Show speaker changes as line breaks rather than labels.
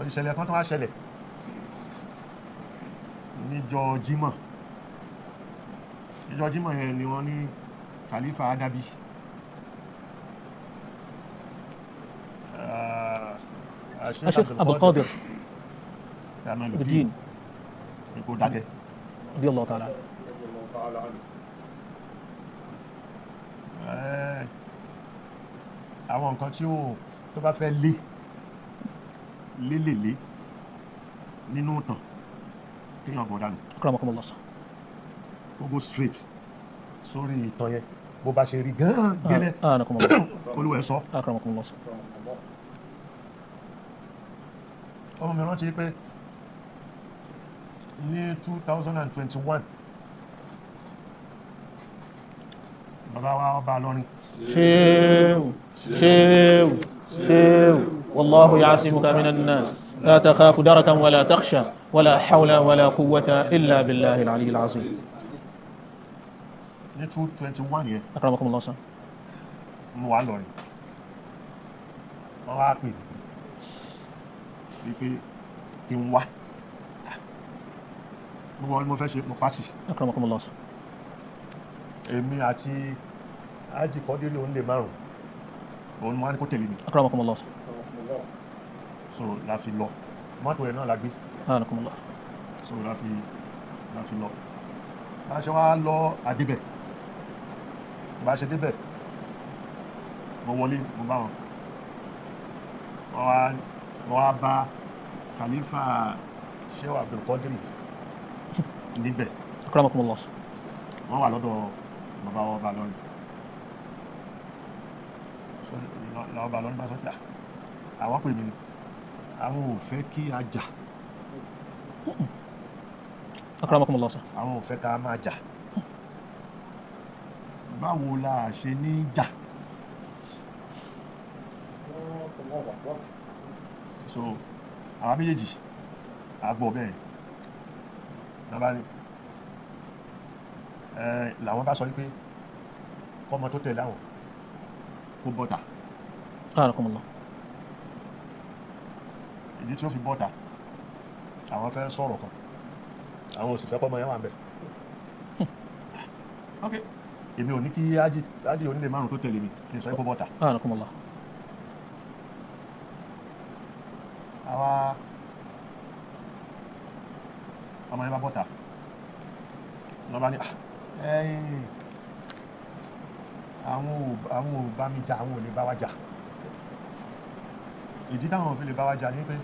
Ìṣẹ̀lẹ̀ kan tó wá ṣẹlẹ̀ níjọ́ Jímọ̀. Níjọ́ Jímọ̀ yẹn ni wọ́n ní Khalifa Adabi.
Sheikh Abdul Qadir
Jamaluddin kò dákẹ́.
Radiyallahu ta'ala.
Àwọn nǹkan tí ó tó bá fẹ́ lé lélèlé nínú ìtàn kéèyàn gbọ́n dànù.
Akramakumullah.
Kó go straight sórí ìtàn yẹn bó bá ṣe rí gan-an gẹ́lẹ́. Olúwa ẹ̀ sọ.
Akramakumullah.
Ọmọ mi rántí pé ní 2021 bàbá wa ọba Ìlọrin.
Ṣéwù ṣéwù ṣéwù wallahu ya'simuka minan nas la takhafu darakan wala takhsha wala hawla wala quwwata illa billahi al-aliyyil azim.
Ní 2021 yẹn.
Akramakumullah sir.
Mo wà lọ́rin, wọ́n wá pè mí wípé kí n wá, gbogbo wọn ni mo fẹ́ ṣe, mo pàtì.
Akramakumullah sir.
Èmi àti Haji Kọ́dírì òun lè márùn òun ni wọ́n á ní kó tẹ̀lé mi.
Akramakumullah sir.
So la fi lọ, mọ́tò ẹ̀ náà la gbé.
Akramakumullah.
So la fi lọ. Bá a ṣe wá lọ àdébẹ̀, bá a ṣe débẹ̀, mo wọlé, mo bá wọn. Wọ́n wá bá Khalifa Sheikh Abdul Qadir níbẹ̀.
Akramakumullah.
Wọ́n wà lọ́dọ̀ bàbá ọba Ìlọrin. Lọ́ba Ìlọrin bá sọ pé àwọn pè mí ni àwọn ò fẹ́ kí a jà.
Akramakumullah.
Àwọn ò fẹ́ ká máa jà. Báwo la ṣe ní jà? So àwa méjèèjì a gbọ́ bẹ́ẹ̀ náà ní làwọn bá sọ wípé kọ́mọ tó tẹ̀lé àwọn kó bọ́ta.
Akramakumullah.
Ìdí tí ó fi bọ́ta, àwọn fẹ́ sọ̀rọ̀ kan, àwọn ò sì fẹ́ kọ́mọ yẹn wà ń bẹ̀. Ok, èmi ò ní kí Haji onílé márùn tó tẹ̀lé mi kí n sọ pé kó bọ́ta.
Akramakumullah.
Àwa ọmọ yẹn bá bọ́ta lọ́ba ní ẹ̀yìn àwọn ò bá mi jà, àwọn ò lè bá wa jà. Ìdí táwọn ò fi lè bá wa jà ni pé